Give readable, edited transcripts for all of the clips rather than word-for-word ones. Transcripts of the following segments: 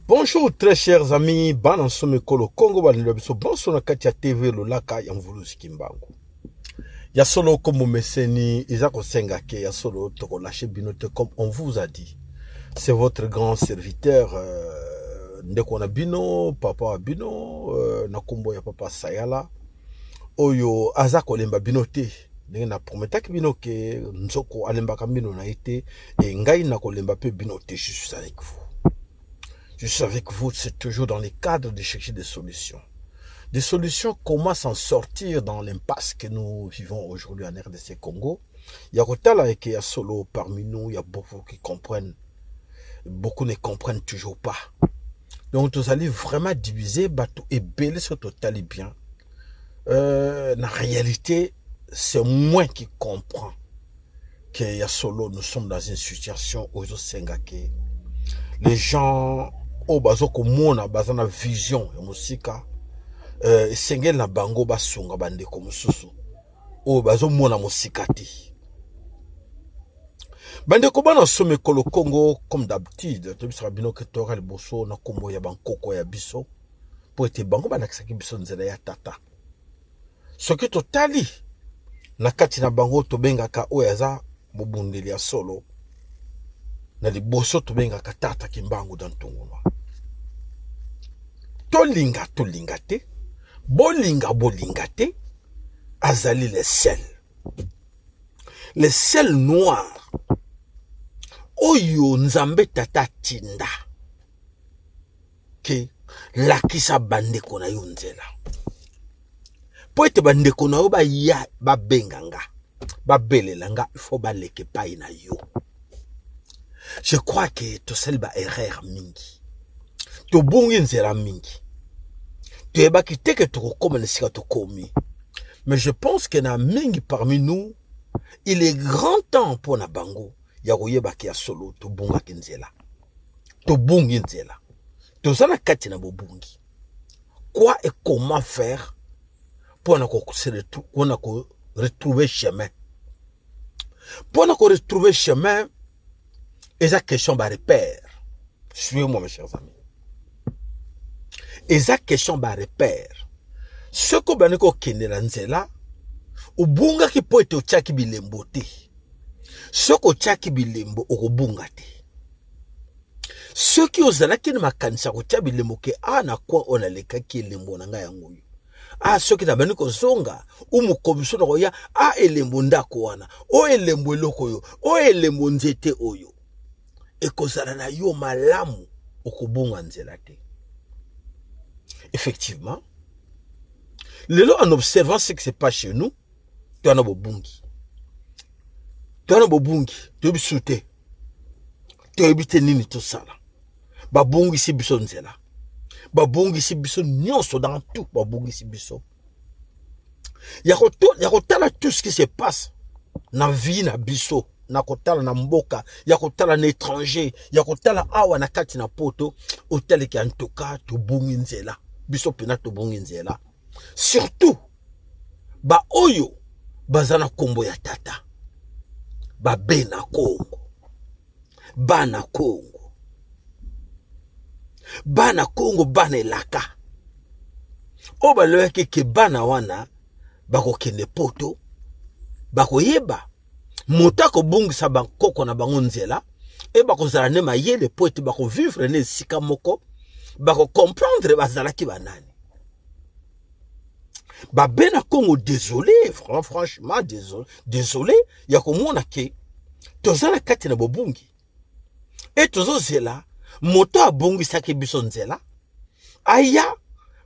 Bonjour très chers amis, bana nsome kolo Congo balanda biso bonso na kati ya TV Lolaka ya Mvuluzi Kimbangu. Ya solo comme momeseni eza kosenga ke ya solo toko lâcher bino te comme on vous a dit. C'est votre grand serviteur ndeko na bino, papa wa bino na kombo ya papa Sayala oyo aza kolemba bino te. Ndenge na prometaki bino ke nzoko alembaka bino na ye te e ngai nakolemba pe bino te. Je suis avec vous. Je suis avec vous, c'est toujours dans le cadre de chercher des solutions. Des solutions, comment s'en sortir dans l'impasse que nous vivons aujourd'hui en RDC Congo. Il y a Rotala et qui est solo parmi nous, il y a beaucoup qui comprennent. Beaucoup ne comprennent toujours pas. Donc, nous allons vraiment diviser, bateau et belé sur total bien. La réalité, c'est moins qui comprend que ya solo, nous sommes dans une situation où ils les gens oyo bazo komona baza na vision ya mosika, esengeli na bango basunga bandeko mosusu oyo bazomona mosika te. Bandeko bana somi ekolo Congo, comme d'habitude toyebisaka bino ke toyaka liboso na kombo ya bankoko ya biso po ete bango balakisaki biso nzela ya tata. Soki totali na kati na bango, tobengaka oyo aza mobundeli ya solo na liboso, tobengaka tata Kimbangu da Ntungulwa. Tolinga tolinga te, bolinga bolinga te, azali le seul, le seul noir oyo Nzambe tata atinda ke lakisa bandeko na yo nzela, po ete bandeko na yo baya babenga nga, babelela nga, il faut baleka epai na yo. Je crois que tosali ba erreur mingi, tobungi nzela mingi, toyebaki te ke tokokóma na esika tokomi. Mais je pense que na mingi parmi nous, il est grand temps mpo na bango ya koyebaki ya solo tobungaki nzela, tobungi nzela, toza na kati na bobungi. Quoi et comment faire mpona ko retrouver chemin? Mpona ko retrouver chemin eza question ba repère. Suivez-moi, mes chers amis, eza question ba repère. Soki obandi kokende na nzela, obungaki mpo ete otiaki bilembo te. Soki otiaki bilembo, okobunga te. Soki ozalaki na makanisi ya kotia bilembo ke a na coin oyo nalekaki, elembo na ngai yango oyo, a soki nabandi kozonga u mokomiso na koya, a elembo ndako wana, oyo elembo eloko oyo, oyo elembo nzete oyo, ekozala na yo malamu, okobunga nzela te. Effectivement, lelo, en observant ce qui se passe chez nous, towana bobungi, towana bobungi, toyebi su te, toyebi te nini tosala. Babungisi biso nzela, babungisi biso nyonso, dans tout babungisi biso. Ya kotala tout ce qui se passe na vie na biso, na kotala na mboka, ya kotala na étranger, ya kotala awa na kati na poto, otaleki, en tout cas tobungi nzela, biso mpena tobungi nzela, surtout baoyo baza na nkombo ya tata, babena Kongo, bana Kongo, bana Kongo, bana elaka oyo baloyaki ke bana wana bakokende poto, bakoyeba moto akobungisa bakoko na bango nzela e bakozala nde mayele mpo ete bakovivre na esika moko, bakocomprendre bazalaki banani. Babena Congo, désolé, franchement désolé, désolé ya komona ke toza na kati na bobungi e tozozela moto abongisaki biso nzela aya,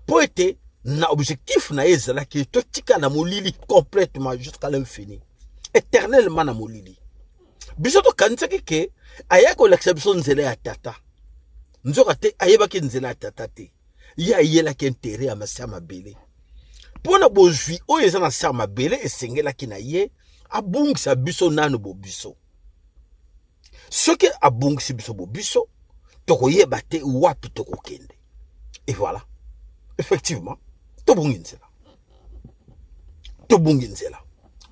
mpo ete na objectif na ye ezalaki totika na molili complètement jusqu'à l'infini, éternellement na molili. Biso tokanisaki ke aya kolakisa biso nzela ya tata, nzoka te, ayebaki nzela ya tata te. Ye ayelaki intérêt ya masi ya mabele, mpo na bozwi oyo eza na se ya mabele. Esengelaki na ye abungisa biso nano bobiso. Soki abungisi biso bobiso, tokoyeba te wapi tokokende. Et voilà, effectivement tobungi nzela, tobungi nzela.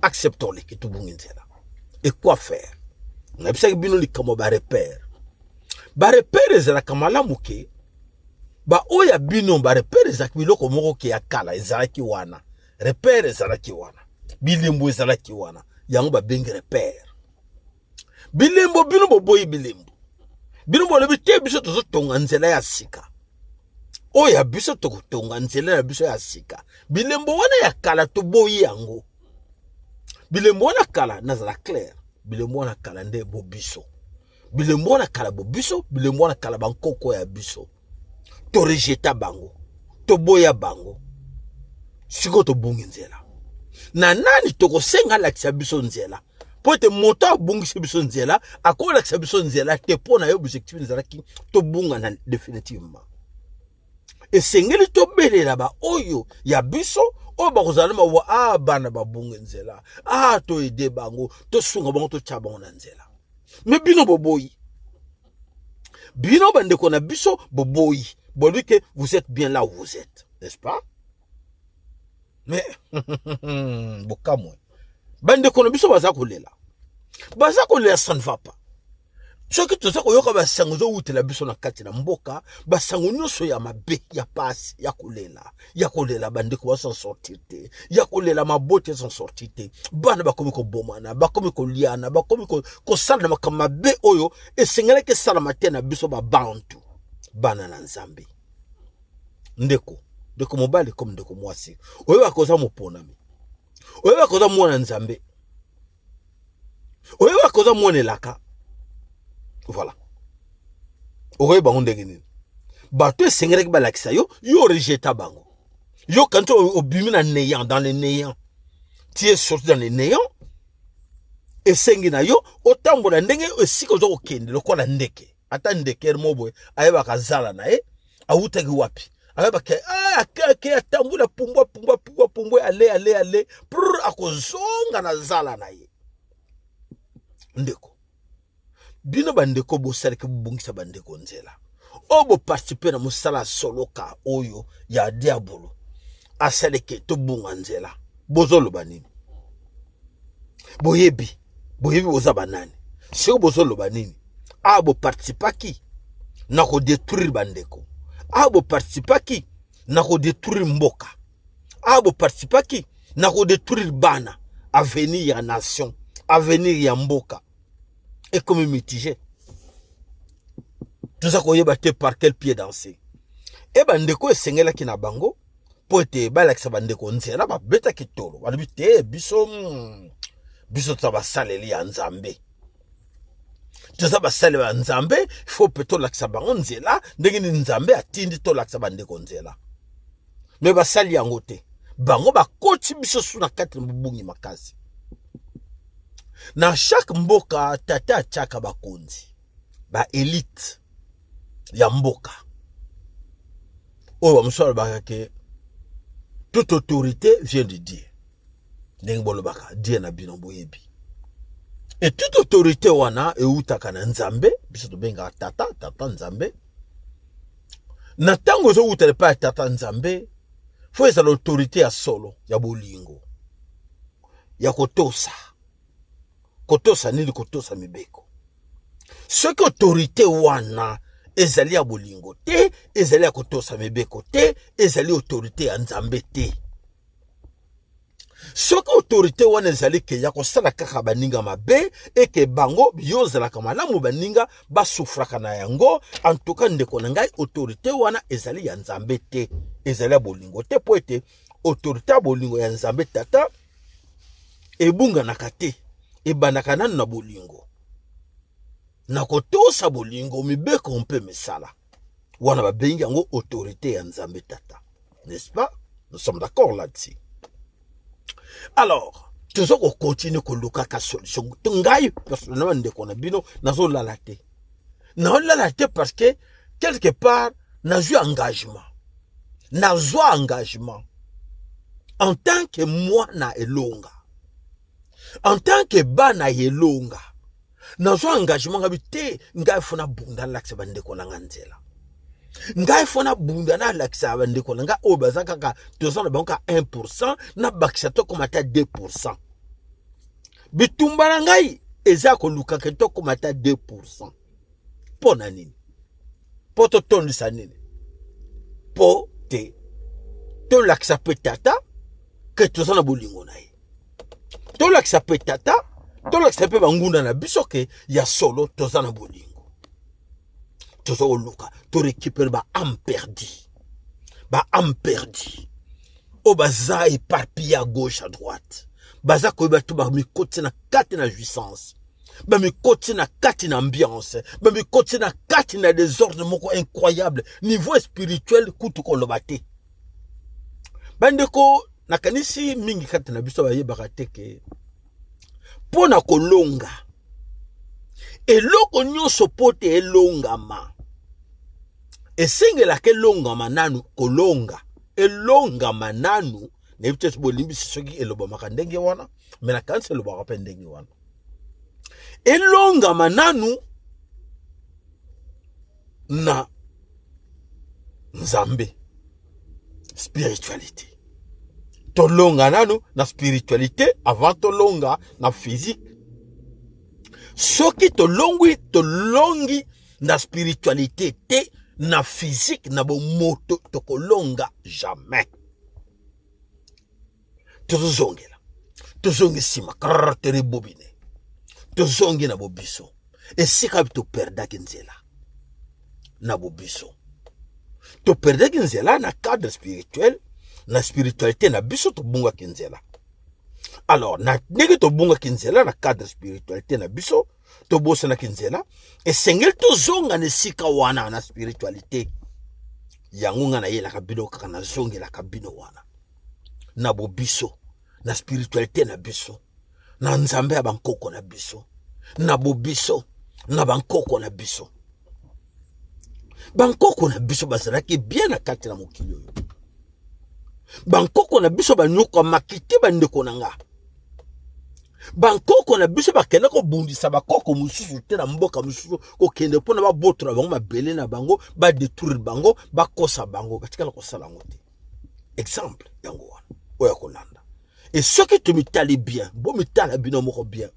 Acceptons le ke tobungi nzela. Et quoi faire? Nayebisaki bino likambo ya barepère. Barepère ezalaka malamu ke Baoyo ya bino barepere ezalaki biloko moko ke ya kala ezalaki wana, repere ezalaki wana, bilembo ezalaki wana, yango babengi repere. Bilembo bino boboyi bilembo, bino bolobi te biso tozotonga nzela ya sika, oyo ya biso tokotonga nzela na biso ya sika. Bilembo wana ya kala toboyi yango. Bilembo wana kala, nazala clair, bilembo wana kala nde bobiso, bilembo wana kala bobiso, bilembo wana kala bankoko ya biso, torejeta bango, toboya bango. Sikoyo tobungi nzela na nani? Tokosenga alakisa biso nzela, mpo ete moto abungisi biso nzela akolakisa biso nzela te. Mpo na ye objectif ezalaki tobunga na definitivement. Esengeli tobelela baoyo ya biso oyo bakozala na mawa. A bana babungi nzela, a toede bango, tosunga bango, totya bango na nzela. Me bino boboyi, bino bandeko na biso boboyi, bolobi ke vous êtes bien là où vous êtes, n'est-ce pas? Mais bokamwe, bandeko na biso baza kolela, baza kolela, ça ne va pas. Soki toza koyoka basango ezowutela biso na kati na mboka, basango nyonso ya mabe, ya pasi, ya kolela, ya kolela, bandeko bazo sortir te, ya kolela, mabota ezo sortir te, bana bakomi kobomana, bakomi koliana, bakomi kosala na makambo mabe oyo esengelaki esalama te na biso babantu, bana na Nzambe. Ndeko, ndeko mobali comme ndeko mwasi, oyebaka oza moponami, oyebaka oza mwana Nzambe, oyebaka oza mwana elaka. Voilà, okoyeba bango ndenge nini? Bato esengelaki balakisa yo, yo rejeta bango. Yo kanti obimi na néant, dans le néant, tu es sorti dans le néant. Esengi na yo otambola ndenge esika oza kokende lokola ndeke. Ata ndeke mo boye ayebaka zala na ye awutaki wapi, ayebaka ake ake, atambula, pumbwa pumbwa pumbwa pumbwa, ale ale ale, prr, akozonga na zala na ye. Ndeko, bino bandeko bosalaki bobongisa bandeko nzela oyo boparticipe na mosala soloka oyo ya diabolo asaleke tobunga nzela, bozoloba nini? Boyebi, boyebi boza banani. Soki bozoloba nini? Awa boparticipaki na kodétruire bandeko, awa boparticipaki na kodétruire mboka, awa boparticipaki na kodétruire bana, avenir ya nation, avenir ya mboka ekomi mitigé, toza koyeba te par quel pied danser. E bandeko esengelaki na bango mpo ete balakisa bandeko nzela, babetaki tolo, balobi te biso, biso toza basaleli ya Nzambe, toza basaleli ya Nzambe, faut mpe tolakisa bango nzela ndenge nini Nzambe atindi tolakisa bandeko nzela. Me basali yango te, bango bakoti biso su na kati na bobungi makasi. Na chaque mboka, tata atiaka bakonzi, baélite ya mboka oyo bamosusu balobaka ke toute autorité vient de Dieu, ndenge bolobaka Dieu na bino boyebi. Et toute autorité wana eutaka na Nzambe, biso tobengaka tata, tata Nzambe. Na ntango ezowuta epai ya tata Nzambe, faut ezala autorité ya solo, ya bolingo, ya kotosa. Kotosa nini? Kotosa mibeko. Soki autorité wana ezali ya bolingo te, ezali ya kotosa mibeko te, ezali autorité ya Nzambe te. Soki autorité wana ezali ke ya kosala kaka baninga mabe, eke bango yo ozalaka malamu, baninga basufraka na yango, en tout cas ndeko na ngai, autorité wana ezali ya Nzambe te, ezali ya bolingo te, mpo ete autorité ya bolingo ya Nzambe tata ebunganaka te, ebandaka nanu na bolingo, na kotosa bolingo, mibeko mpe misala. Wana babengi yango autorité ya Nzambe tata, n'est-ce pas? Nous sommes d'accord là-dessus. Alors toza kocontinuer kolukaka solution. Ngai personnellement, ndeko na bino, nazolala te, naolala te, parce que quelque part nazwi engagement, nazwa engagement en tant que mwana elonga, en tant que bana elonga, nazwa engagement. Ngabi te, ngai faut nabunda, nalakisa bandeko na nga nzela. Ngai faut nabunda, nalakisa bandeko na ngai oyo baza kaka, toza na bango kaka 1, nabakisa tokoma ata 2. Bitumba na ngai eza kolukaka tokoma ata 2. Mpo na nini? Mpo totondisa nini? Mpo te tolakisa mpe tata ke toza na bolingo na ye. Tolakisa mpe tata, tolakisa mpe banguna na biso ke ya solo toza na bolingo. Toza koluka to récupérer ba âme perdue. Ba âme perdue. Oyo baza éparpillé à gauche à droite. Baza koyeba to bamikoti na kati na jouissance. Bamikoti na kati na ambiance. Bamikoti na kati na désordre moko incroyable. Niveau spirituel kutu koloba te. Bandeko, nakanisi mingi kati na biso bayebaka te ke mpo na kolonga eloko nyonso mpo te elongama, esengelaka elongama nanu kolonga, elongama nanu. Nayebi te bolimbisi soki elobamaka ndenge wana, me nakanisi elobaka mpe ndenge wana. Elongama nanu na Nzambe, spiritualité. Tolonga nanu na spiritualité avant tolonga na physique. Soki tolongwi, tolongi na spiritualité te, na physique, na bomoto, tokolonga jamais. Tozongela, tozongi nsima, krrr, torebobine, tozongi na bobiso esika toperdaki nzela. Na bobiso toperdaki nzela na cadre spirituel, na spiritualité na biso tobungaki nzela. Alors na ndenge tobungaki nzela na cadre spiritualité na biso, tobosanaki nzela, esengeli tozonga na esika wana na spiritualité. Yango nga nayelaka bino kaka, nazongelaka bino wana na bobiso, na spiritualité na biso, na Nzambe ya bankoko na biso, na bobiso, na bankoko na biso. Bankoko na biso bazalaki bien na kati na mokili oyo. Bankoko na biso banyokwamaki te, bandeko na nga. Bankoko na biso bakende kobundisa bakoko mosusu te na mboka mosusu, kokende mpona babotola bango mabele na bango, badétruire bango, bakosa bango, batikala kosala yango te. Exemple yango wana oyo ya kolanda. E soki tomitali bien, bomitala bino moko bien,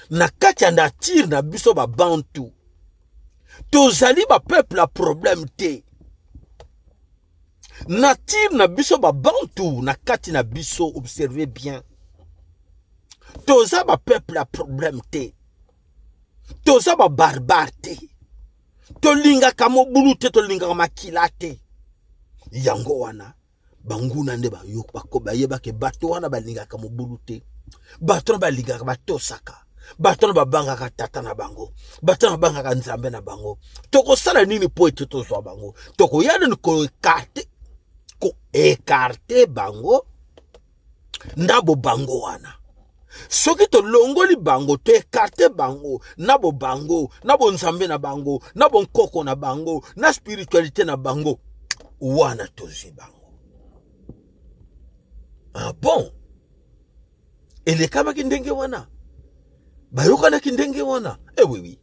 na kati ya nature na biso babantu, tozali bapeuple ya problème te. Nature na biso babantu, na kati na biso, observe bien, toza bapeuple ya problème te, toza babarbare te, tolingaka mobulu te, tolingaka makila te. Yango wana banguna nde bayebaka bato wana balingaka mobulu te, bato wana balingaka, batosaka, bato wana babangaka tata na bango, bato wana babangaka Nzambe na bango. Tokosala nini mpo ete tozwa bango? Tokoya nini koécarter bango na bobango wana? Soki tolongoli bango, toécarter bango na bobango, na bonzambe na bango, na bonkoko na bango, na spiritualité na bango wana, tozwi bango. Ah bon, elekamaki ndenge wana, bayokanaki ndenge wana. Eh oui,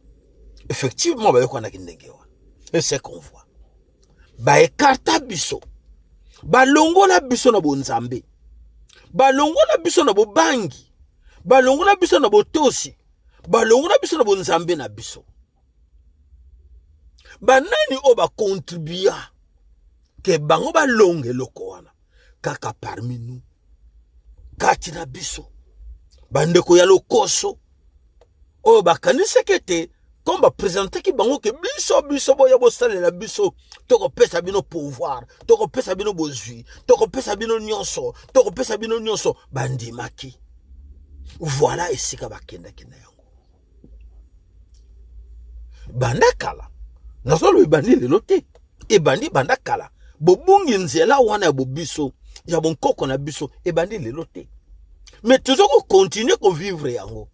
effectivement, bayokanaki ndenge wana. Et c'est qu'on voit, baécarta biso, balongola biso na bonzambe, balongola biso na bobangi, balongola biso na botosi, balongola biso na bonzambe na biso. Banani oyo bacontribua ke bango balonga eloko wana? Kaka parmi nous, kati na biso, bandeko ya lokoso oyo bakanisaki ete comme baprésentaki bango ke biso, biso, boya bosalela biso, tokopesa bino pouvoir, tokopesa bino bozwi, tokopesa bino nyonso, tokopesa bino nyonso, bandimaki. Voilà esika bakendaki na yango banda kala. Nazoloba ebandi lelo te, ebandi banda kala. Bobungi nzela wana ya bobiso, ya bonkoko na biso, ebandi lelo te, mais toza kocontinuer kovivre yango.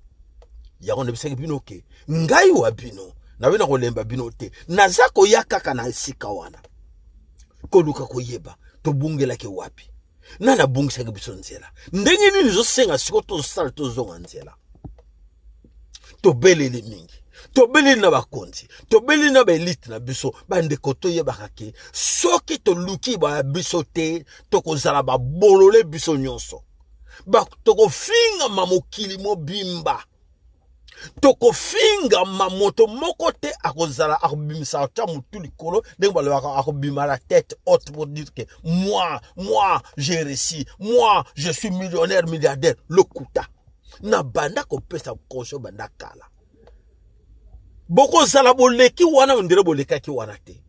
Yango nayebisaki bino ke ngai wa bino nabe na kolemba bino te, naza koya kaka na esika wana koluka koyeba tobungelaki wapi, nani abungisaki biso nzela, ndenge nini ezosenga sikoyo tozosala tozonga nzela. Tobeleli mingi, tobeleli na bakonzi, tobeleli na baélite na biso. Bandeko, toyebaka ke soki toluki baya biso te, tokozala babolole biso nyonso, tokofingama mokili mobimba. Tokofingama, moto moko te akozala akobimisa atya motu likolo ndenge balobaka, akobima la tête haute pour dire que moi, moi, j'ai réussi, moi, je suis millionnaire, milliardaire. Lokuta. Na banda kopesa conseil banda kala, bokozala boleki wana ondele bolekaki wana te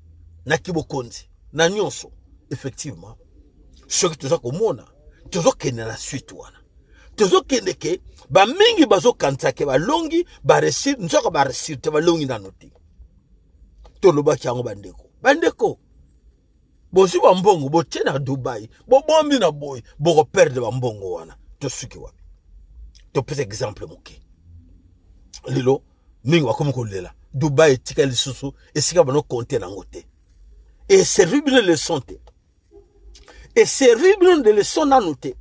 na kibokonzi na nyonso. Effectivement, soki toza komona, tozokende na suite wana, tozokende ke bamingi bazokanisa ke balongi, baréussir, nzoka baréussir te, balongi nano te. Tolobaki yango, bandeko. Bandeko, bozwi bambongo, botie na Dubai, bobombi na boye, bokoperdre bambongo wana. Tosuki wapi? Topesa exemple moke. Lelo mingi bakomi kolela, Dubai etika lisusu esika banokonte nango te. Eservi bino leçon te, eservi bino de leçon nanu te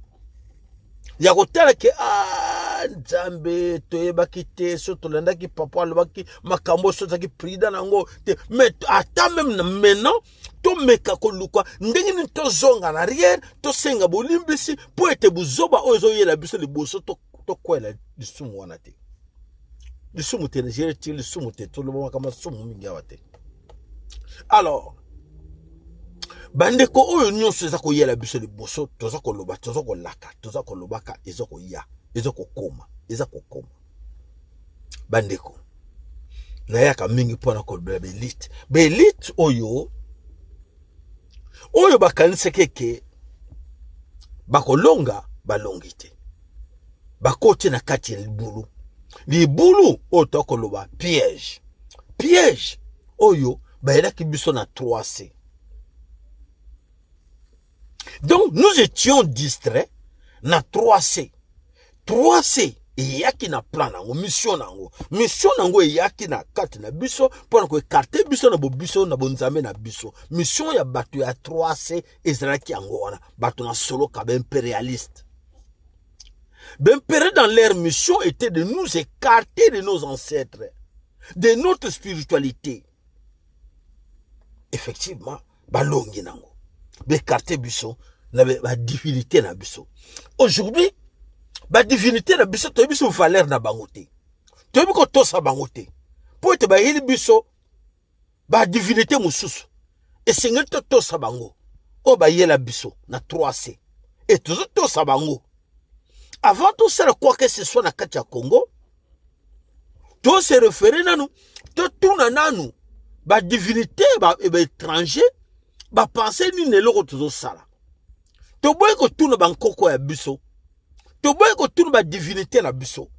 ya kotala ke ah, Nzambe, toyebaki te. So tolandaki papa alobaki makambo, so tozalaki prudent nango te. Mais ata même na maintenant, tomeka koluka ndenge nini tozonga na arrière, tosenga bolimbisi mpo ete buzoba oyo ezoyela biso liboso, tokwela lisumu wana te. Lisumu te, nigeria ti lisumu te, toloba makambo masumu mingi awa te. Alors bandeko, oyo nyonso eza koyela biso liboso, toza koloba, toza kolaka, toza kolobaka, eza koya, eza kokoma, eza kokoma. Bandeko, nayaka mingi mpona kolobela baélite, baélite oyo bakanisaki eke bakolonga, balongi te, bakoti na kati ya libulu, libulu oyo tokoloba piège, piège oyo bayelaki biso na 3C. Donc nous étions distraits na 3C. 3C eyaki na plan nango, mission nango, mission nango eyaki na kati na biso mpona koécarter biso na bobiso, na bonzambe na biso. Mission ya bato ya 3C ezalaki yango wana. Bato na soloka, baimpérialiste, baimpérialiste, dans leur mission était de nous écarter de nos ancêtres, de notre spiritualité. Effectivement, balongi nango, baécarter biso na badivinité na biso. Aujourd'hui, badivinité na biso, toyebi biso valeur na bango te, toyebi kotosa bango te, mpo ete bayeli biso badivinité mosusu. Esengeli totosa bango oyo bayela biso na 3C e tozotosa bango. Avant tosala quoi que ce soit na kati ya Congo, tose référer nanu, totuna nanu badivinité baétranger bapense nini eloko tozosala. Toboyi kotuna bankoko ya biso, toboyi kotuna badivinité na biso,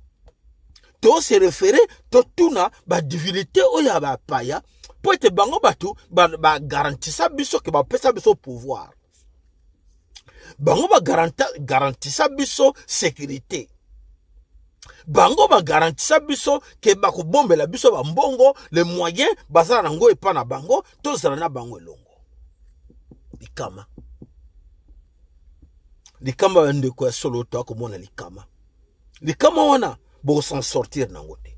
tose référer, totuna badivinité oyo ya bapaya, mpo ete bango bato bagarantisa biso ke bapesa biso pouvoir, bango bagarantisa biso sécurité, bango bagarantisa biso ke bakobombela biso bambongo, le moyen bazala nango epa na bango, tozala na bango elongo. Likama, likama, bandeko ya solo, toakomona likama. Likama wana, bokos'en sortir nango te.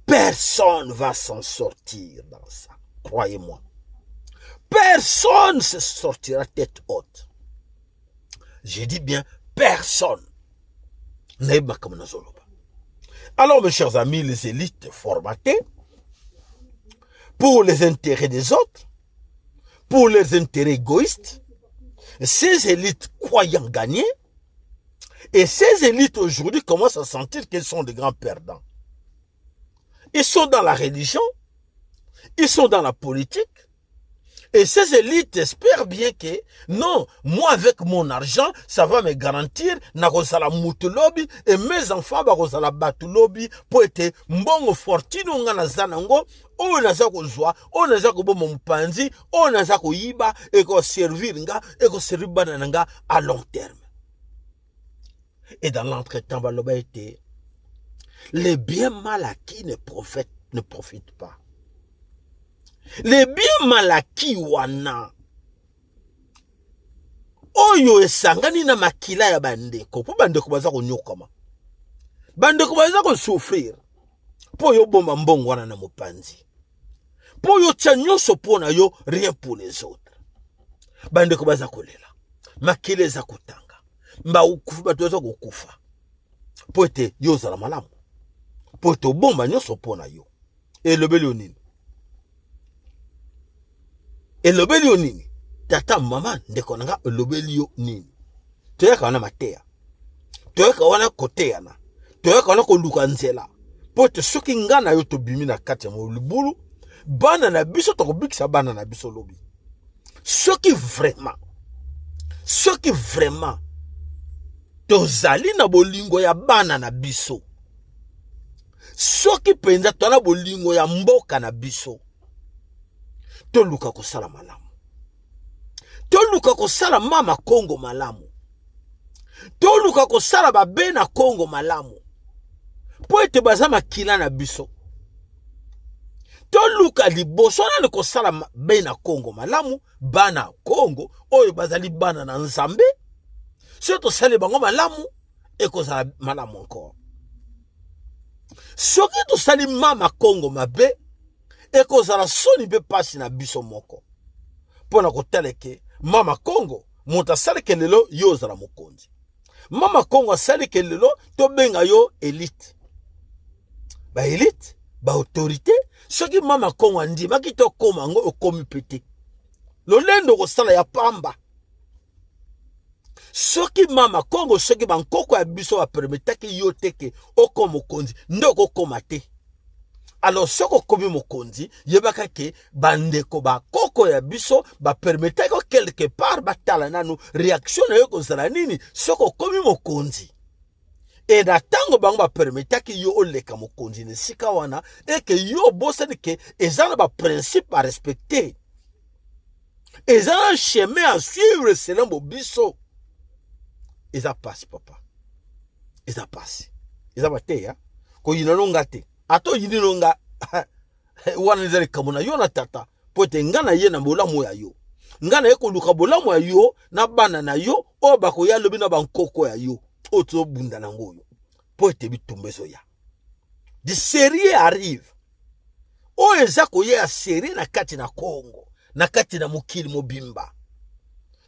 Personne va s'en sortir dans ça, croyez-moi, personne se sortira tête haute. Je dis bien personne. Nayebi makambo nazoloba. Alors, mes chers amis, les élites formatées pour les intérêts des autres, pour les intérêts égoïstes, ces élites croyant gagner, et ces élites aujourd'hui commencent à sentir qu'ils sont des grands perdants. Ils sont dans la religion, ils sont dans la politique, et ces élites espèrent bien que non, moi avec mon argent, ça va me garantir nakozala mutu lobi et mes enfants bakozala batu lobi, po ete mbongo, fortune nga naza nango, oyo naza kozwa, oyo naza koboma mopanzi, oyo naza koyiba, ekoservir nga, ekoservir bana na nga à long terme. Et dans l'entretemps, baloba ete les biens mal acquis ne profitent pas. Les biens mal acquis wana oyo esangani na makila ya bandeko, mpo bandeko baza konyokama, bandeko baza kosouffrir mpo oyo obomba mbongo wana na mopanzi, mpo oyo tia nyonso mpo na yo, rien pour les autres. Bandeko baza kolela, makila eza kotanga, bato baza kokufa mpo ete yo ozala malamu. Mpo tobomba nyonso mpo na yo. Elobeli yo nini? Elobeli yo nini? Tata, mama, ndeko na nga, elobeli yo nini? Toyaka wana mateya, toyaka wana koteyana, toyaka wana koluka nzela, mpo ete soki nga na yo tobimi na kati ya molibulu, bana na biso tokobikisa bana na biso lobi. Soki vraiment, soki vraiment tozali na bolingo ya bana na biso, soki mpenza toza na bolingo ya mboka na biso, toluka kosala malamu, toluka kosala mama Kongo malamu, toluka kosala babe na Kongo malamu, mpo ete baza makila na biso. Toluka liboso nani kosala be na Kongo malamu, bana Kongo oyo bazali bana na Nzambe. Soki tosali bango malamu, ekozala malamu encore. Soki tosali mama Kongo mabe, ekozala soni mpe pasi na biso moko, mpo na kotala ke mama Kongo moto asalike lelo yo ozala mokonzi, mama Kongo asalike lelo tobenga yo elite, ba elite, ba autorité. Soki mama Kongo andimaki tokóma yango, okomi pe te. Lolendo kosala ya pamba. Soki mama Kongo, soki bankoko ya biso bapermetaki yo te ke okoma mokonzi, nde okokoma te. Alors soki okomi mokonzi, yebaka ke bandeko bakoko ya biso bapermetaki yo quelque part, batala nanu réaction na yo ekozala nini soki okomi mokonzi. E na ntango bango bapermetaki yo oleka mokonzi na esika wana, eke yo obosani ke eza na baprincipe à respecter, eza na chemin à suivre selon bobiso. Eza pasi papa, eza pasi, eza bateya koyina no nga te. Ata oyini no nga wana, eza likambo na yo na tata, mpo ete nga na ye na bolamu ya yo, nga na ye koluka bolamu ya yo na bana na yo oyo bakoya lobi na bankoko ya yo oyo tozobunda nango oyo, mpo ete bitumba ezoya, du sérieux arrive. Oyo eza koya ya sérieux na kati na Congo, na kati na mokili mobimba,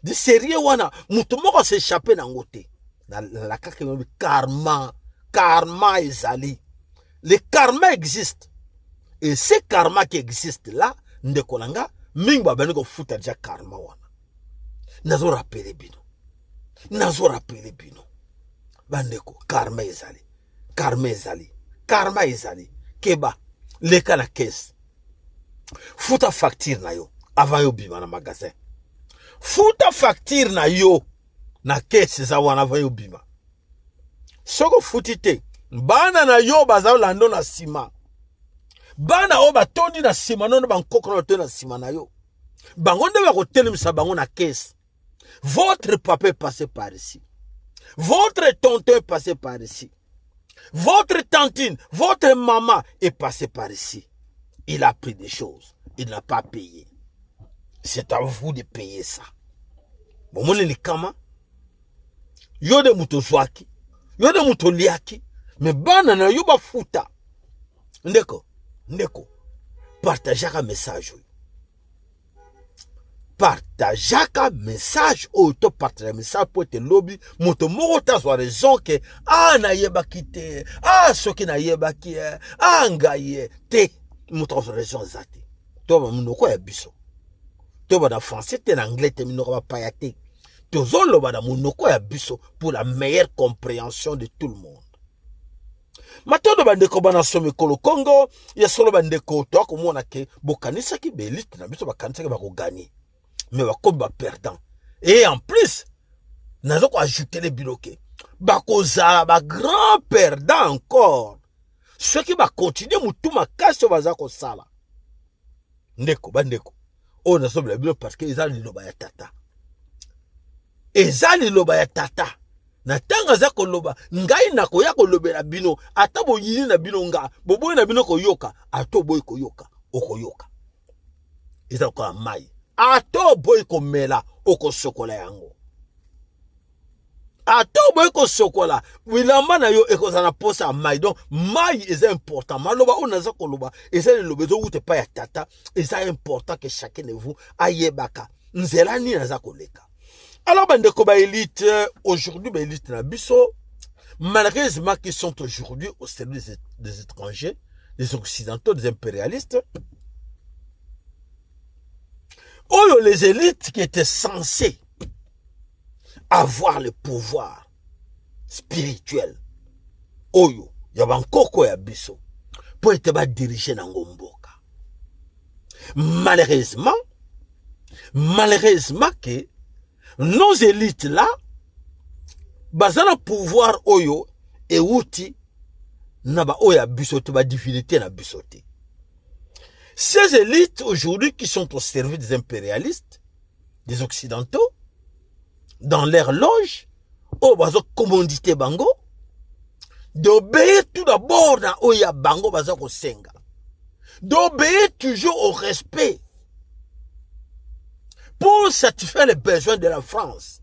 du sérieux wana moto moko as'échappe nango te. Nalakaki karma, karma ezali, le karma existe, et ce karma qui existe là, ndeko na nga, mingi babandi kofuta déjà karma wana. Nazorappeler bino, nazorappeler bino bandeko, karma ezali, karma ezali, karma ezali. Keba, leka na caisse, futa facture na yo avant yo bima na magasin. Futa facture na yo na caisse eza wana avant yo bima. Soki ofuti te, bana na yo baza olanda na nsima. Bana oyo batondi na nsima nono, bankoko na batondi na nsima na yo, bango nde bakotelemisa bango na caisse: "Votre papa est passé par ici, votre tonton est passé par ici, votre tantine, votre maman est passé par ici. Il a pris des choses, il n'a pas payé. C'est à vous de payer ça." Bomoni likama? Yo nde moto ozwaki, yo nde moto oliaki, mais bana na yo bafuta. Ndeko, ndeko, partageaka message oyo, partageaka message oyo, to partage message mpo ete lobi moto moko tazwa raison ke a nayebaki te, a soki nayebaki, a ngai ye te. Moto azwa raison eza te. To bamonoko ya biso, toba na français te, na anglais te, minoko bapaya te, tozoloba na monoko ya biso pour la meilleure compréhension de tout le monde. Matondo bandeko bana so mikolo Kongo ya solo. Bandeko, toya komona ke bokanisaki baélite na biso, bakanisaki bakogagner, mais bakomi baperdant. Et en plus naza koajouter bino ke bakozala bagrand perdant encore soki bakontinue motu makasi oyo baza kosala. Ndeko, bandeko, oyo nazobela bino parce que eza liloba ya tata, eza liloba ya tata. Na ntango aza koloba, ngai nakoya kolobela bino. Ata boyini na bino nga, boboyi na bino koyoka, ata oboyi koyoka, okoyoka. Eza lokola mai, ata oboyi komela, okosokola yango. Ata oboyi kosokola bilamba na yo, ekozala na posa ya mai. Donc mai eza important. Maloba oyo naza koloba eza liloba ezowuta epai ya tata. Eza important que chacun de vous ayebaka nzela nini aza koleka. Alors bandeko baélite, aujourd'hui baélite na biso Malheureusement, qui sont aujourd'hui au service des étrangers, des occidentaux, des impérialistes. Oyo les élites qui étaient censées avoir le pouvoir spirituel, oyo ya bankoko ya biso, mpo ete badirige nango mboka. Malheureusement, malheureusement que nos élites là baza na pouvoir oyo ewuti na baoyo ya biso te, badivinité na biso te. Ces élites aujourd'hui qui sont au service des impérialistes, des occidentaux, dans leur loge oyo bazo commandite bango d'obéir tout d'abord na oyo ya bango baza kosenga, d'obéir toujours au respect pour satisfaire les besoins de la France,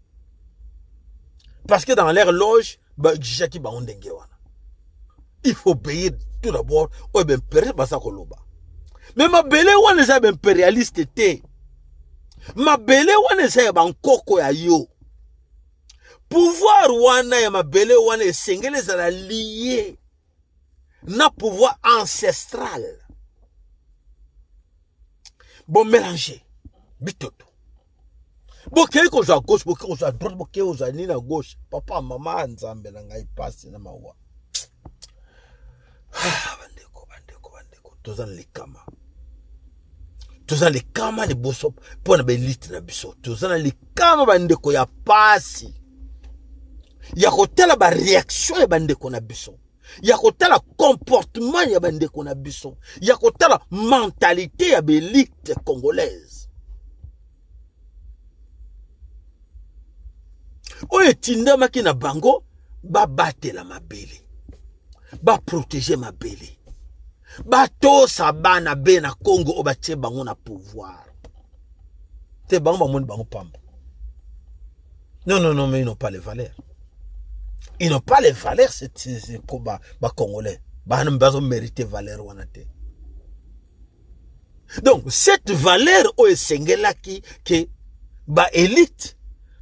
parce que dans leur loge baexigeaki bango ndenge wana. Il faut obéir tout d'abord oyo baimpérialiste baza koloba. Mais mabele wana eza ya baimpérialiste te, mabele wana eza ya bankoko ya yo. Pouvoir wana ya mabele wana esengeli ezala lié na pouvoir ancestral. Bomélange bitoto, bokei kozwa gauche, bokei kozwa droite, bokei kozwa nini na gauche. Papa, mama, Nzambe na ngai, pasi na mawa. Ah, bandeko, bandeko, bandeko, toza na likama, toza na likama liboso mpo na baelite na biso. Toza na likama, bandeko, ya pasi ya kotala baréaction ya bandeko na biso, ya kotala comportement ya bandeko na biso, ya kotala mentalité ya baelite congolaise oyo etindamaki na bango babatela mabele, baprotege mabele, batosa bana be na Congo oyo batie bango na pouvoir te. Bango bamoni bango pamba. Non, non, non, mais ils n'ont pas les valeurs, ils n'ont pas les valeurs. C'est ba bacongolais bana bazo mérite valeur wana te. Donc cette valeur oyo esengelaki ke baélite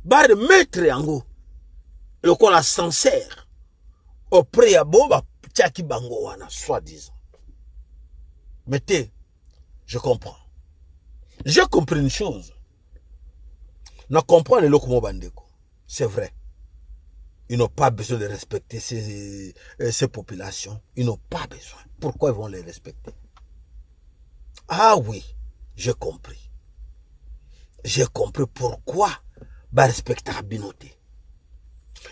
baremettre yango lokola sincère auprès ya bo batiaki bango wana soi-disant. Mais te, je comprends, j'ai compris une chose, na comprendre eloko mo, bandeko. C'est vrai, ils n'ont pas besoin de respecter ces populations. Ils n'ont pas besoin. Pourquoi ils vont les respecter? Ah oui, j'ai compris, j'ai compris pourquoi barespectaka bino te.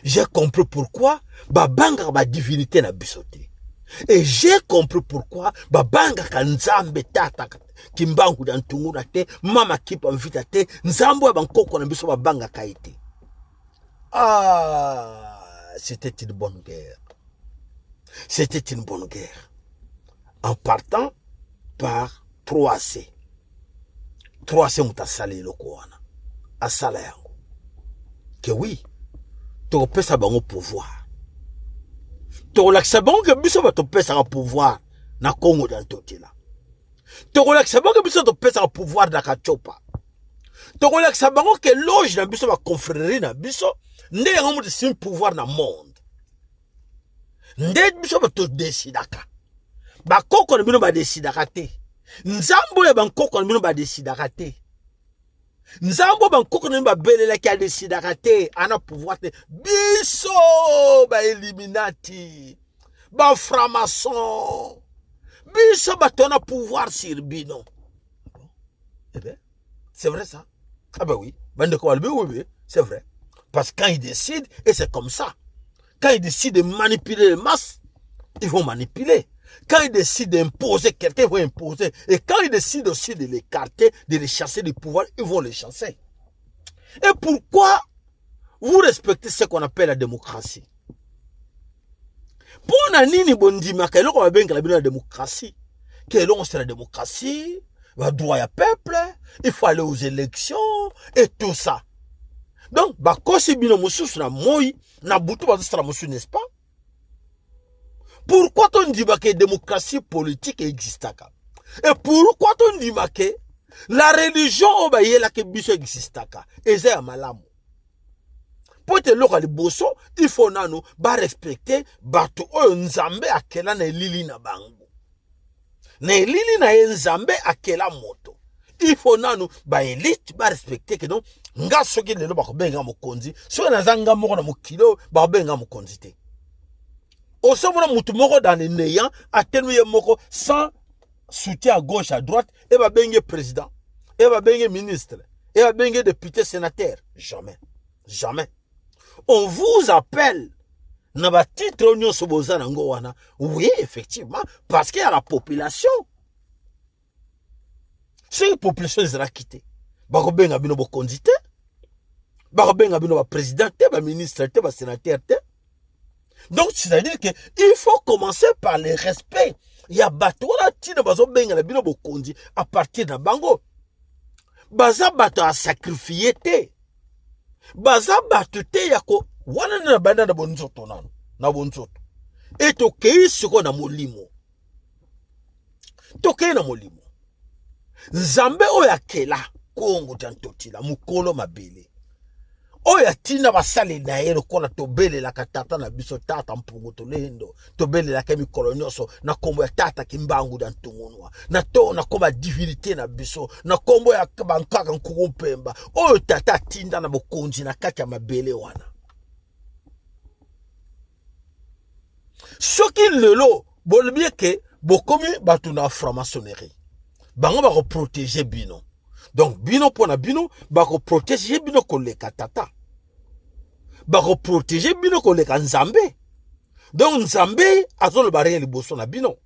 J'ai compris pourquoi babangaka badivinité na biso te. Et j'ai compris pourquoi babangaka Nzambe Tata Kimbangu na Ntunguna te, Mama Kipa Mvita te, Nzambe oyo bankoko na biso babangaka ye te. Ah, c'était une bonne guerre, c'était une bonne guerre, en partant par 3C. 3C, moto asala eloko wana, asala yango ke oui, tokopesa bango pouvoir, tokolakisa bango ke biso bato topesaka pouvoir na Kongo na Ntotela, tokolakisa bango ke biso topesaka pouvoir na Katiopa, tokolakisa bango ke loge na biso, baconfrérie na biso nde yango moto esimi pouvoir na monde, nde biso bato todesidaka. Bakoko na bino badesidaka te. Nzambe oyo bankoko na bino badesidaka te. Nzambe oyo bankoko na bino babelelaki adesidaka te, ana pouvoir te. Biso bailluminati, bafranc-maçon, biso bato wana pouvoir sur bino. Eh bien, c'est vrai ça. Ah ben oui, bandeko balobi oui, c'est vrai, parce que quand ils décident, et c'est comme ça, quand ils décident de manipuler les masses, ils vont manipuler. Quand ils décident d'imposer quelqu'un, ils vont imposer. Et quand ils décident aussi de l'écarter, de les chasser du pouvoir, ils vont les chasser. Et pourquoi vous respectez ce qu'on appelle la démocratie? Mpo na nini bondimaka eloko babengela bino la démocratie, ke eloko c'est la démocratie, badroit ya peuple, il faut aller aux élections et tout ça? Donc bakosi bino mosusu na moi na butu, bazosala mosusu, n'est-ce pas? Pourquoi tondimaka démocratie politique existaka? Et pourquoi tondimaka la religion oyo bayelaki biso existaka, eza ya malamu? Mpo ete eloko ya liboso, il faut nanu barespecte bato oyo Nzambe akela na elili na bango. Na elili na ye Nzambe akela moto. Il faut nanu baelite barespecte ke non, nga soki lelo bakobenga mokonzi, soki naza nga moko na mokili oyo bakobenga mokonzi te. Osomona motu moko dans le néant atelemi ye moko sans soutien à gauche à droite, e babenge président, e babenge ministre, e babenge député, sénateur. Jamais, jamais. On vous appelle na ba titre oyo nyonso boza nango wana. Oui, effectivement, parce qu'il y a la population. Soki population ezalaki te, bakobenga bino bokonzi te, bakobenga bino ba président te, ba ministre te, ba sénateur te. Donc c'est-à-dire que il faut commencer par le respect ya bato wana ntina bazobengela bino bokonzi. À partir na bango, baza bato ya sacrifie te, baza bato te ya ko wana nde na banda na bonzoto, nano na bonzoto, e tokei sikoyo na molimo. Tokei na molimo. Nzambe oyo akela Kongo dia Ntotila, mokolo mabele oyo atinda basaleli na ye, lokola tobelelaka tata na biso, tata Mpungu Tolendo, tobelelaka mikolo nyonso na nkombo ya tata Kimbangu dia Ntungunwa, na to na nkombo ya divinité na biso, na nkombo ya bankaka Nkuku Mpemba, oyo tata atinda na bokonzi na kati ya mabele wana. Soki lelo bolobi eke bokomi bato na franc-maçonnerie, bango bakoprotege bino. Donc bino, mpo na bino, bakoprotege bino koleka tata, bakoprotege bino koleka Nzambe. Donc Nzambe azoloba rien liboso na bino,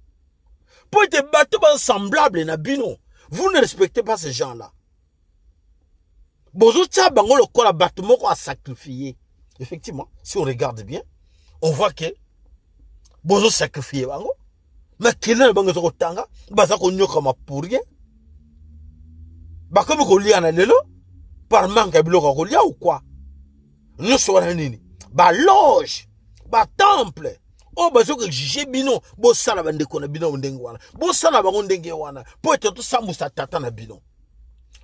mpo ete bato basemblable na bino, vous ne respectez pas ces gens là. Bozotia bango lokola bato moko asacrifie. Effectivement, si on regarde bien, on voit que bozosacrifie bango, makila na bango eza kotanga, baza konyokama pour rien. Bakomi kolia na lelo par manque ya biloko ya kolia ou quoi. Nyonso wana nini? Baloge, batemple oyo baza koexige bino bosala bandeko na bino ndenge wana, bosala bango ndenge wana mpo ete tosambwisa tata na bino.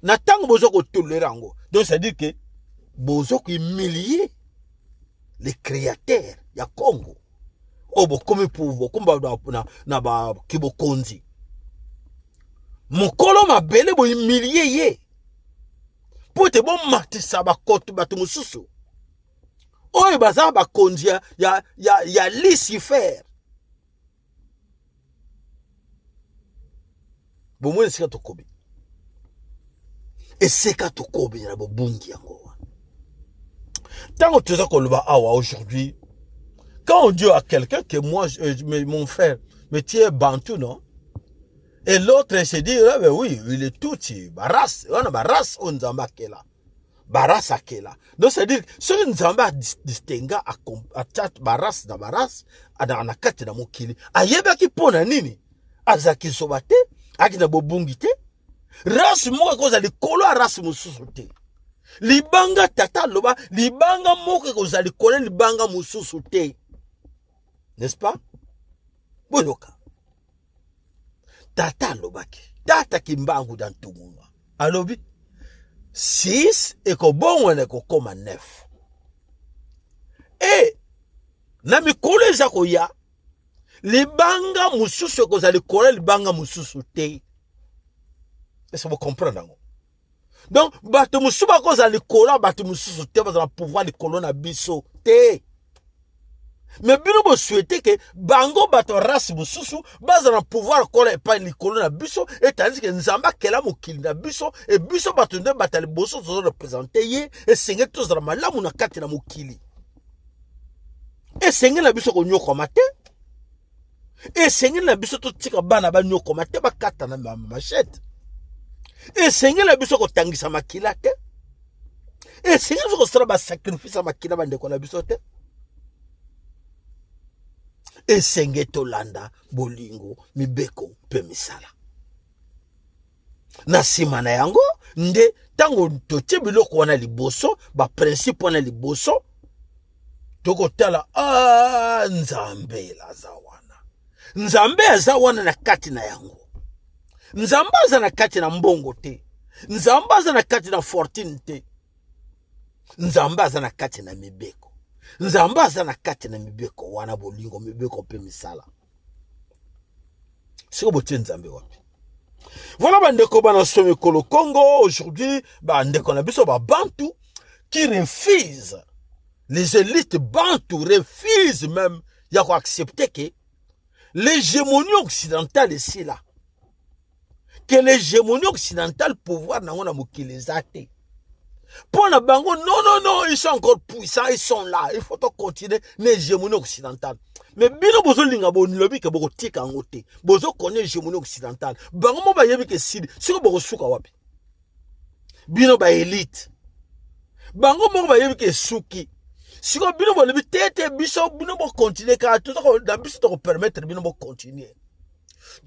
Na ntango boza kotolere yango, donc c'est à dire que boza kohumilie le créateur ya Congo oyo bokomi pour bokomi na bakibokonzi mokolo mabele, bohumilie ye mpo ete bomatisa bakoto bato mosusu oyo baza bakonzi ya Lucifer. Bomoni esika tokomi, esika tokomi na bobungi yango wana. Ntango toza koloba awa aujourd'hui, quand on dit à quelqu'un que moi, mais mon frère, mais tu es bantou, non? Et l'autre se dit, ah, ben oui, il est tutsi, barace wana, barace oyo Nzambe akela, barace akela. Donc c'est à dire soki Nzambe adistinga, atia barace na barace na kati na mokili, ayebaki mpo na nini. Azalaki zoba te, ayaki na bobungi te. Race moko ekozala likolo ya race mosusu te. Libanga, tata aloba, libanga moko ekozala likolo ya libanga mosusu te, n'est-ce pas? Boyoka, tata alobaki, tata Kimbangu da Ntungunwa alobi 6 ekobongwana ekokoma 9, e na mikolo eza koya, libanga mosusu ekozala likolo ya libanga mosusu te. Est-ce bocomprendre yango? Donc bato mosusu bakozala likolo ya bato mosusu te, bazala pouvoir likolo na biso te. Mais bino bosouhaite ke bango bato ya race mosusu bazala na pouvoir kola epai likolo na biso, etandis ke Nzambe akela mokili na biso, e biso bato nde bato ya liboso tozorepresente ye. Esengeli tozala malamu na kati na mokili, esengeli na biso konyokwama te, esengeli na biso totika bana banyokoma te, bakata na machette, esengeli na biso kotangisa makila te, esengeli biso kosala basacrifice ya makila bandeko na biso te. Esenge tolanda bolingo, mibeko mpe misala. Na nsima na yango nde ntango totie biloko wana liboso, baprincipe wana liboso, tokotala a Nzambe aza wana. Nzambe aza wana na kati na yango. Nzambe aza na kati na mbongo te, Nzambe aza na kati na fortune te. Nzambe aza na kati na mibeko. Nzambe aza na kati na mibeko wana, bolingo, mibeko mpe misala. Siko botie Nzambe wapi? Voilà bandeko bana so mikolo Congo aujourd'hui, bandeko na biso ba Bantu qui refusent, les élites Bantu refusent même ya ko accepter que l'hégémonie occidentale esila, que l'hégémonie occidentale pouvoir nango na mokili eza te mpo na bango. Non, non, non, ils sont encore puissants, ils sont là, il faut continuer na hégémonie occidentale. Mais bino bozolinga, bolobi ke bokotika yango te, bozokona hégémonie occidentale. Bango mo bayebi ke esili. Siko bokosuka wapi, bino baélite? Bango moko bayebi ke esuki. Sikoyo bino bolobi te te, biso, bino bocontinuer kaka na biso, tokopermettre bino bocontinuer,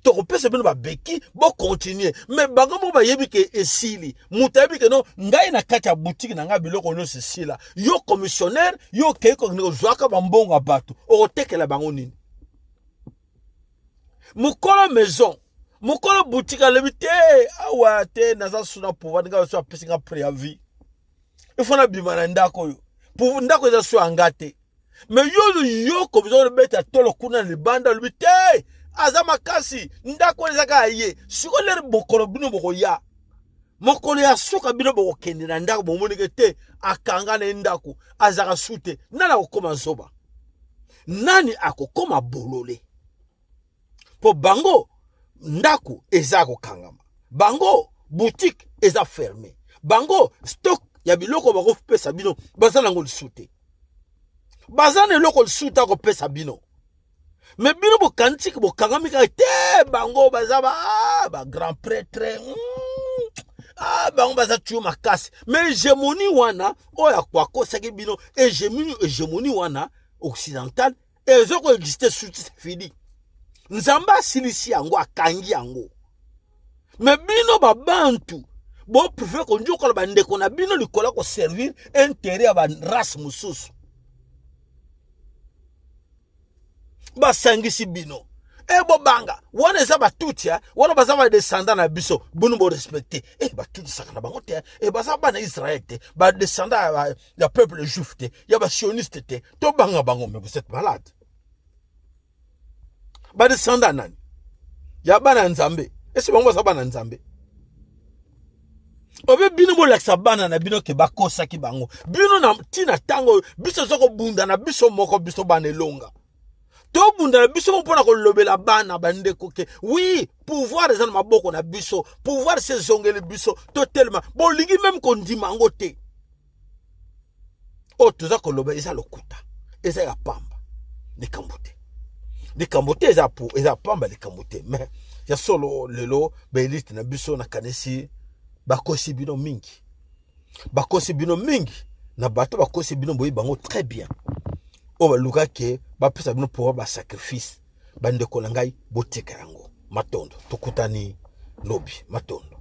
tokopesa bino babeki, bocontinuer. Mais bango moko bayebi ke esili. Moto ayebi ke no, ngai na kati ya boutique na ngai biloko nyonso esila. Yo commissionnaire, yo okei kokende kozwaka bambongo ya bato, okotekela bango nini? Mokolo maison, mokolo boutique alobi te, awa te, naza suna pouvoir ngai so apesi nga préavis, il faut nabima na ndako oyo, ndako eza so ya nga te. Mais yo, yo commissionnaire, obeta tolo kuna na libanda, alobi te, aza makasi, ndako wana eza kaka ye. Sikoyo lere mokolo bino bokoya, mokolo ya suka, bino bokokende na ndako, bomonike te, akanga na ye ndako, azalaka su te. Nani akokóma zoba? Nani akokóma bolole? Mpo bango ndako eza kokangama, bango boutique eza fermé, bango stock ya biloko bakopesa bino baza nango lisusu te, baza na eloko lisusu te akopesa bino. Mais bino bokanisi bokangami kaka te, bango baza ba grand prêtre, ah, bango baza tuyo makasi. Mais hégémonie wana oyo akosaki bino, hégémonie wana occidentale ezokoexister suti, c'est fini. Nzambe asilisi yango, akangi yango. Mais bino babantu bopréférer konjokola bandeko na bino likolo ya koservir intérêt ya barace mosusu. Basangisi bino e bobanga wana eza batuti wana baza badescendant na biso, bino borespecter e batutisaka na bango te, e baza bana Israel te, badescendant ya peuple juif te, ya basioniste te, tobanga bango. Mais vous êtes malade. Badescendant nani? Ya bana ya Nzambe? Esi bango baza bana ya Nzambe? Obe bino bolakisa bana na bino ke bakosaki bango. Bino na ntina ntango oyo biso toza kobunda na biso moko, biso bana elonga, tobunda na biso mpona kolobela bana bandeko ke oui, pouvoir eza na maboko na biso, pouvoir se ezongeli biso, totelema. Bolingi même kondima yango te. Oyo toza koloba eza lokuta, eza ya pamba, likambo te, likambo te, eza pamba, likambo te. Mais ya solo, lelo baélite na biso, nakanisi bakosi bino mingi, bakosi bino mingi. Na bato bakosi bino, boyebi bango très bien, oyo balukaki bapesa bino pouvoir, basacrifice. Bandeko na ngai, botika yango. Matondo, tokutani lobi. Matondo.